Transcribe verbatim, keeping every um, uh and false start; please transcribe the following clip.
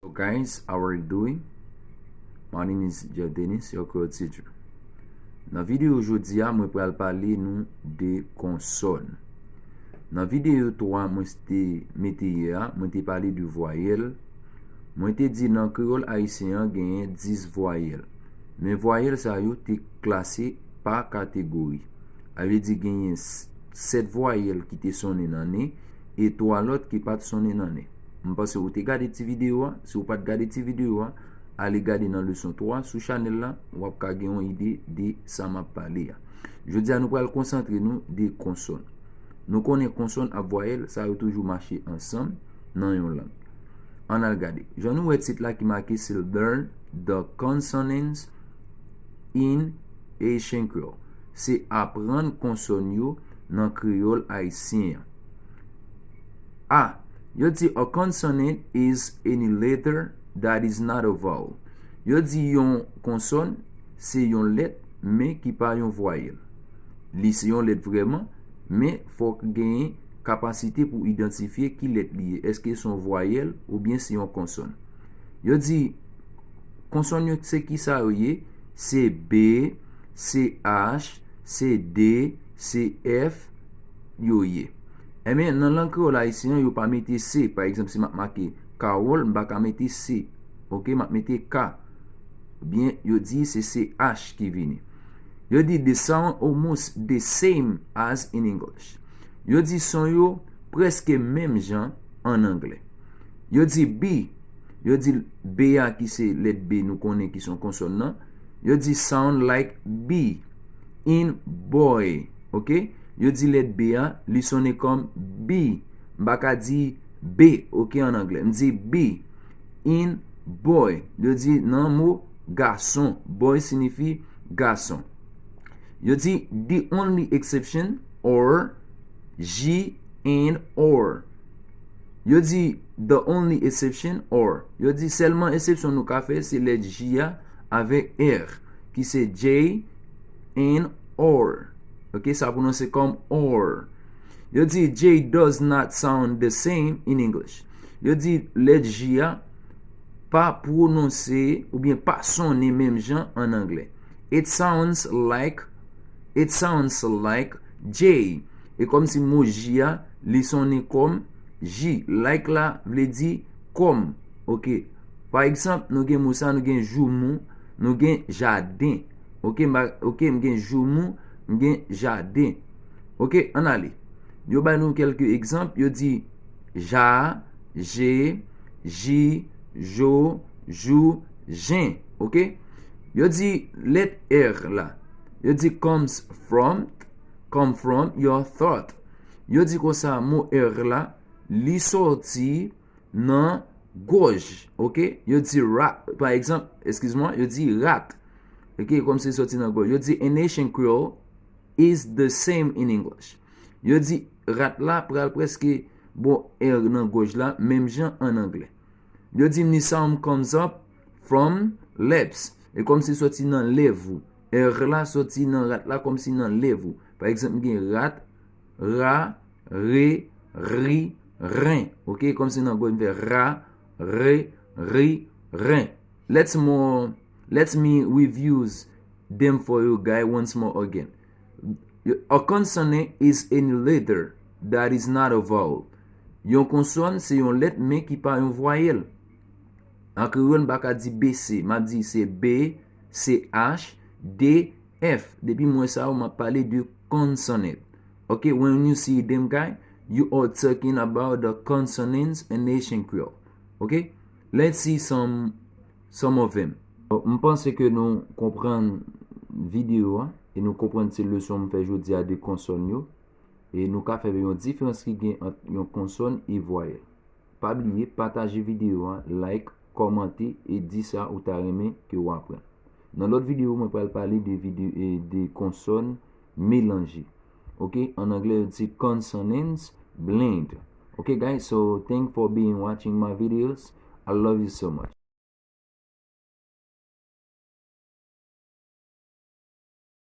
Hello guys, how are you doing? My name is Jeff Dennis, your Creole teacher. Nan videyo jodi a, mwen pral pale nou de konsòn. Nan videyo twa mwen te mete yè a, mwen te pale de vwayèl. Mwen te di nan kreyòl ayisyen an genyen dis vwayèl. Men vwayèl sa yo te klase pa kategori. A vle di genyen s- sèt vwayèl ki te sonnen nan nen e twa lòt ki pa t sonnen nan nen. M panse ou te gade ti videyo a. Si ou pa t gade ti videyo a, ale gade nan leson twa sou chanèl la, w ap ka gen yon ide de sa m ap pale a. Jodi a, nou pral konsantre nou de konsòn. Nou konnen konsòn ak vwayèl, sa yo toujou mache ansanm nan yon lang. Ann al gade. Jan nou wè tit la ki make se Learn the Consonants in Haitian Creole. Se aprann konsòn yo nan kreyòl ayisyen an. A. Yo di a consonant is any letter that is not a vowel. Yo di yon konsòn se yon lèt men ki pa yon vwayèl. Li se yon lèt vrèman, men fòk genyen kapasite pou idantifye ki lèt li ye. Èske se yon vwayèl oubyen se yon konsòn? Yo di konsòn yo se ki sa yo ye? Se B, se H, se D, se F yo ye. Enben, nan lang kreyòl ayisyen an, yo pa mete C. Pa egzanp, si m ap make Carole, m pa ka mete C. Oke, m ap mete K. Oubyen, yo di se C H ki vini. Yo di the sound almost the same as in English. Yo di son yo prèske menm jan an anglè. Yo di B. Yo di B a ki se lèt B nou konnen ki se yon konsòn nan. Yo di sound like B in boy. Oke? Yo di lèt B a, li sonnen kòm B. M pa ka di B, oke, an anglè. M di B in boy. Yo di nan mo gason. Boy siyifi gason. Yo di the only exception or J and or. Yo di the only exception or. Yo di sèlman eksepsyon nou ka fè se lèt J a avèk R ki se J and or. Oke, sa pwononse kòm or. Yo di J does not sound the same in English. Yo di lèt J a pa pwononse oubyen pa sonnen menm jan an anglè. It sounds like, it sounds like J. E kòmsi mo J a, li sonnen kòm J. Like la vle di kòm. Oke. Pa egzanp, nou gen mo sa, nou gen joumou, nou gen jaden. Oke, m pa, oke, m gen joumou, m gen jaden. Oke, ann ale. Yo bay nou kèlke egzanp, yo di ja, je, ji, jo, jou, jen. Oke? Yo di lèt R la. Yo di comes from, come from your throat. Yo di konsa mo R la, li sòti nan gòj. Oke? Yo di rat, pa egzanp, eskiz mwen, yo di rat. Oke, kòmsi li sòti nan gòj. Yo di in Haitian Creole is the same in English. Yo di rat la pral prèske bon R nan gòj la, menm jan an anglè. Yo di the sound comes up from lips. E kòmsi sòti nan lèv ou. R la sòti nan rat la kòmsi nan lèv ou. Pa egzanp, m gen rat, ra, re, ri, ren. Oke, kòmsi nan gòj m fè ra, re, ri, ren. Let's more, let me reviews them for you guys once more again. A consonant is any letter that is not a vowel. Yon konsòn se yon lèt men ki pa yon vwayèl. An kreyòl, m pa ka di B C, m ap di se B, C H, D, F. Depi m wè sa yo, m ap pale de consonant. Ok, when you see them guy, you are talking about the consonants in Haitian Creole. Ok, let's see some, some of them. M panse ke nou konprann videyo a e nou konprann ti leson m fè jodi a de konsòn yo. E nou ka fè yon diferans ki gen ant yon konsòn e vwayèl. Pa bliye pataje videyo a, like, kòmante e di sa ou ta renmen ke w aprann. Nan lòt videyo, mwen pral pale de videyo e de konsòn melanje. Ok, an anglè yo di consonants blend. Ok guys, so thank for being watching my videos. I love you so much.